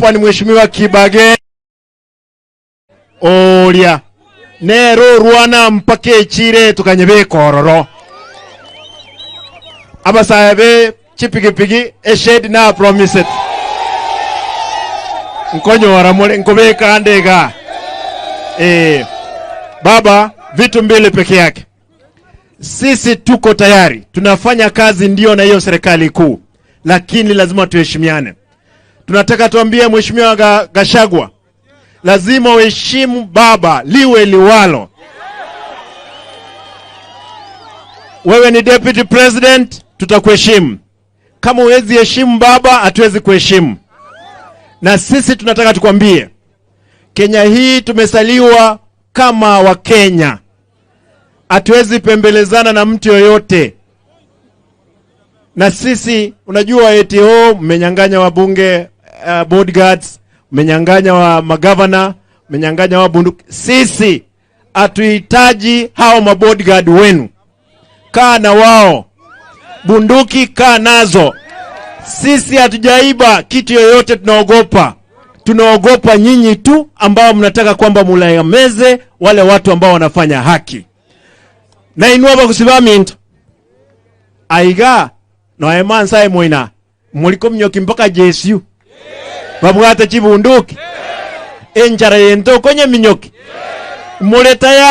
Hapa ni Mheshimiwa Kibage oria nero rwana mpaka echire tukanyebeka ororo abasaye be chipigipigi eshedi na promise it nkonyora mule nkubeka ndega baba, vitu mbili peke yake. Sisi tuko tayari, tunafanya kazi ndio na hiyo serikali kuu, lakini lazima tuheshimiane. Tunataka tuambie Mheshimiwa Gachagua, lazima uheshimu baba liwe liwalo. Wewe ni deputy president, tutakuheshimu. Kama huwezi heshimu baba, hatuwezi kuheshimu. Na sisi tunataka tukwambie, Kenya hii tumesaliwa kama Wakenya, hatuwezi pembelezana na mtu yoyote. Na sisi unajua, eti oh, mmenyang'anya wabunge bodyguards, mmenyang'anya wa magavana, mmenyang'anya wa bunduki. Sisi hatuhitaji hao mabodyguard wenu, kaa na wao, bunduki kaa nazo. Sisi hatujaiba kitu yoyote, tunaogopa. Tunaogopa nyinyi tu ambao mnataka kwamba mulayameze wale watu ambao wanafanya haki. Na inua bakusibaminto aiga noemansae moina muliko mnyoki mpaka Jesu babwate chibunduki enjara yento konye minyoki mule tayari.